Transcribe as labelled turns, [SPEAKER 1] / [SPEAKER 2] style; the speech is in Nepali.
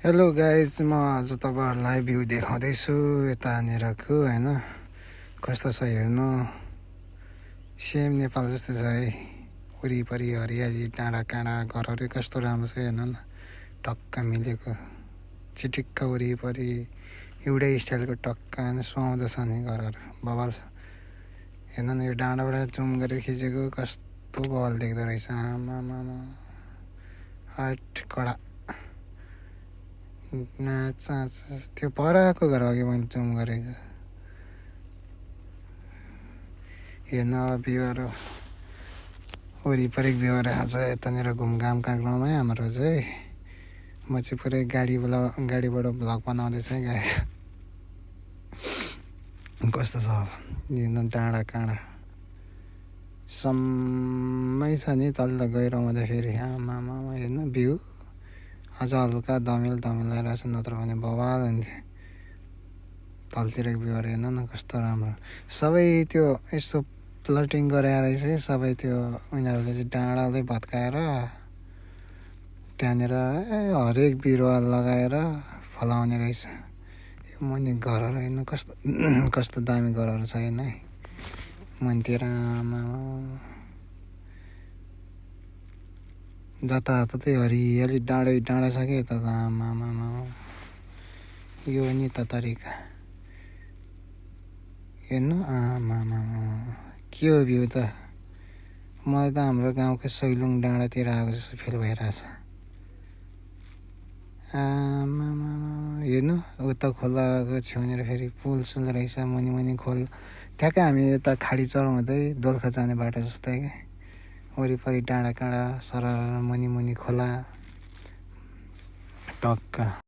[SPEAKER 1] हेलो गाइज, म आज तपाईँहरूलाई भ्यू देखाउँदैछु यतानिरको होइन कस्तो छ हेर्नु। सेम नेपाल जस्तो छ है, वरिपरि हरियाली, डाँडा काँडा, घरहरू कस्तो राम्रो छ हेर्नु न। टक्क मिलेको चिटिक्क वरिपरि एउटै स्टाइलको टक्क सुहाउँदो छ नि घरहरू, बवाल छ। हेर्नु न, यो डाँडाबाट जुम गरेर खिचेको कस्तो बवाल देख्दो रहेछ। आमामा हट कडा त्यो परको घर अघि मैले जुम गरेको। हेर्नु अब भ्यूहरू, वरिपरि भ्यूहरू आज यतानिर घुमघाम काट्नुमा हाम्रो चाहिँ म चाहिँ पुरै गाडीबाट भ्लग बनाउँदैछ है गाइस। कस्तो छ हेर्नु, डाँडा काँडा सम्मै छ नि तल्लो गहिरोमा त फेरि। आमामा हेर्नु भ्यू आज हल्का धमिलो आइरहेछ, नत्र भने बवाल हुन्थ्यो। तलतिरको भ्यूहरू हेर्नु न कस्तो राम्रो। सबै त्यो यस्तो प्लटिङ गराएर चाहिँ सबै त्यो उनीहरूले चाहिँ डाँडालाई भत्काएर त्यहाँनिर हरेक बिरुवा लगाएर फलाउने रहेछ। यो मुनि घरहरू हेर्नु कस्तो दामी घरहरू छ हेर्नु है मुनितिर। आमा जताततै हरियाली, डाँडै डाँडा छ कि यता त। आमामा यो नि त तरिका हेर्नु। आमामा के हो भ्यू त। मलाई त हाम्रो गाउँको सैलुङ डाँडातिर आएको जस्तो फिल भइरहेछ। आमामा हेर्नु, उता खोलाको छेउनिर फेरि पुल सुल रहेछ, मुनि खोल। ठ्याक्कै हामी यता खाडी चढाउँ हुँदै दोलखा जाने बाटो जस्तै क्या। वरिपरि डाँडा काँडा, सरर मुनि खोला टक्क।